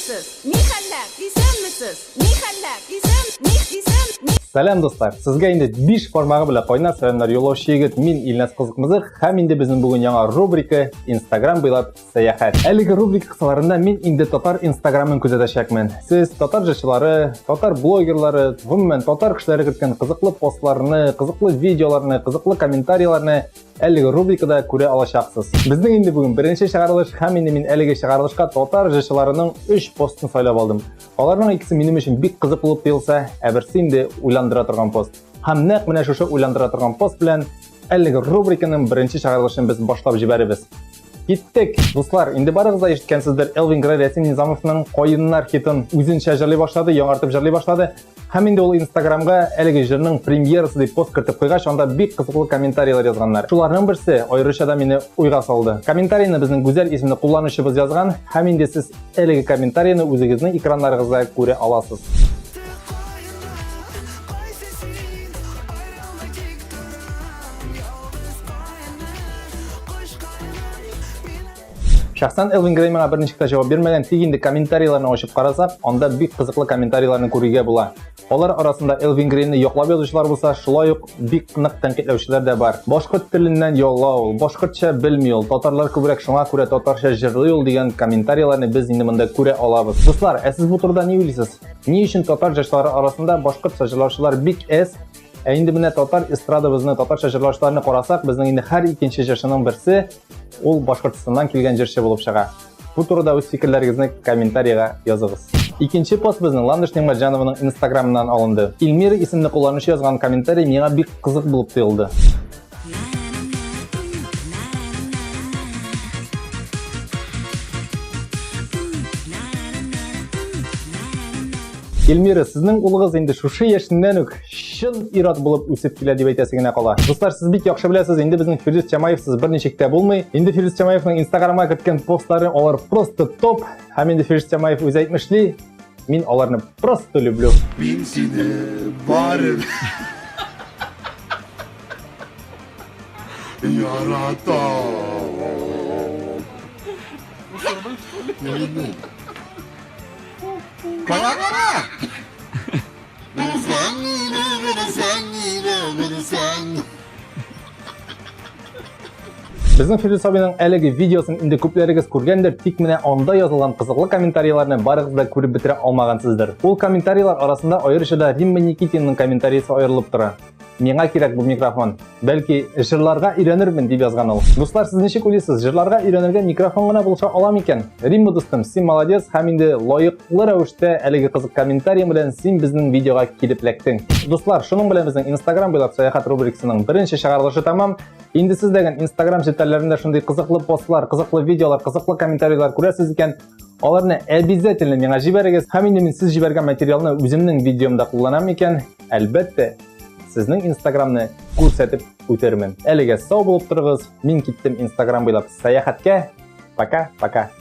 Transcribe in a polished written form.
Исәнмесез! Ни хәлләр? Исәнмесез! Ни хәлләр? Исән, ни, исән, ни. Сәлам, дуслар! Сезгә инде 5 бармагы белән кайнар сәламнәр юллаучы егет мин Илназ Кызыкмызык һәм инде безнең бүген яңа рубрика Инстаграм буйлап сәяхәт. Әлеге рубрика кысаларында мин инде татар Инстаграмын күзәтәчәкмен. Сез татар җырчылары, татар блогерлары, гомумән татар кешеләре керткән кызыклы постларны, кызыклы видеоларны, кызыклы комментарийларны әлеге рубрикада күрә алачаксыз. Безнең инде бүген беренче чыгарылыш һәм инде мин әлеге чыгарылышка татар җырчыларының 3 постын сайлап алдым. Аларның икесе минем өчен бик кызык булып тоелса, ә берсе инде уйландыра торган пост. Һәм нәкъ менә шушы уйландыра торган пост белән әлеге рубриканың беренче чыгарылышын без башлап җибәребез. Киттек! Дуслар, инде барыгыз да ишеткәнсездер, Элвин Грей Рәсим Низамовның Каеннар хитын үзенчә җырлый башлады, яңартып җырлый башлады. Һәм инде ул Инстаграмга әлеге җырның премьерасы дип пост кертеп куйгач, анда бик кызыклы комментарийлар язганнар. Шуларның берсе аеруча да мине уйга салды. Комментарийны безнең Гүзәл исемле кулланучыбыз язган, һәм инде сез әлеге комментарийны үзегезнең экраннарыгызда күрә аласыз. Шәхсән Элвин Грей миңа берничек тә җавап бирмәгән, тик инде комментарийларны ачып карасак, анда бик кызыклы комментарийларны күрергә була. Алар арасында Элвин Грейны яклап язучылар булса, шулай ук бик нык тәнкыйтьләүчеләр дә бар. Башкорт теленнән яла ул, башкортча белми ул, татарлар күбрәк шуңа күрә татарча җырлый ул дигән комментарийларны без инде монда күрә алабыз. Дуслар, ә сез бу турыда ни уйлыйсыз? Ни өчен татар җырчылары арасында башкортча җырлаучылар бик әз, Ә инде менә татар эстрадабызны, татарча җырлаучыларны карасак, безнең инде һәр икенче җырчының берсе ул Башкортстаннан килгән җырчы булып чыга. Бу турыда үз фикерләрегезне комментарийга языгыз. Икенче пост безнең Ландыш Нигъмәтҗанованың Инстаграмыннан алынды. Эльмира исемле кулланучы язган комментарий миңа бик кызык булып тоелды. Эльмира, сезнең улыгыз инде шушы яшеннән үк чын ир-ат булып үсеп килә дип әйтәсе генә кала. Дуслар, сез бик яхшы беләсез, инде безнең Фирдүс Тямаевсыз берничек тә булмый. Инде Фирдүс Тямаевның Инстаграмга керткән постлары алар просто топ. Һәм инде Фирдүс Тямаев үзе әйтмешли, мин аларны просто люблю. Мин сине барып яратам. Кара, кара! Белсәң иде, белсәң иде, белсәң. Безнең Фирдүс абыйның әлеге видеосын инде күпләрегез күргәндер, тик менә анда язылган кызыклы комментарийларны барыгыз да күреп бетерә алмагансыздыр. Ул комментарийлар арасында аеруча да Римма Никитинның комментариясе аерылып тора. Миңа кирәк бу микрофон. Бәлки, җырларга өйрәнермен, дип язган ул. Дуслар, сез ничек уйлыйсыз, җырларга өйрәнергә микрофон гына булыша ала микән? Римма дустым, син молодец һәм инде лаеклы рәвештә әлеге кызык комментарий белән син безнең видеога килеп эләктең. Дуслар, шуның белән безнең Instagram буйлап сәяхәт рубрикасының беренче чыгарылышы тәмам. Инде сез дә Instagram челтәрләрендә шундый кызыклы постлар, кызыклы видеолар, кызыклы комментарийлар күрәсез икән, аларны обязательно миңа җибәрегез. Һәм инде мин сез җибәргән материалны үземнең видеомда кулланам икән, әлбәттә, сезнең Инстаграмны күрсәтеп үтермен. Әлегә сау булып торыгыз. Мин киттем Инстаграм буйлап сәяхәткә. Пока-пока.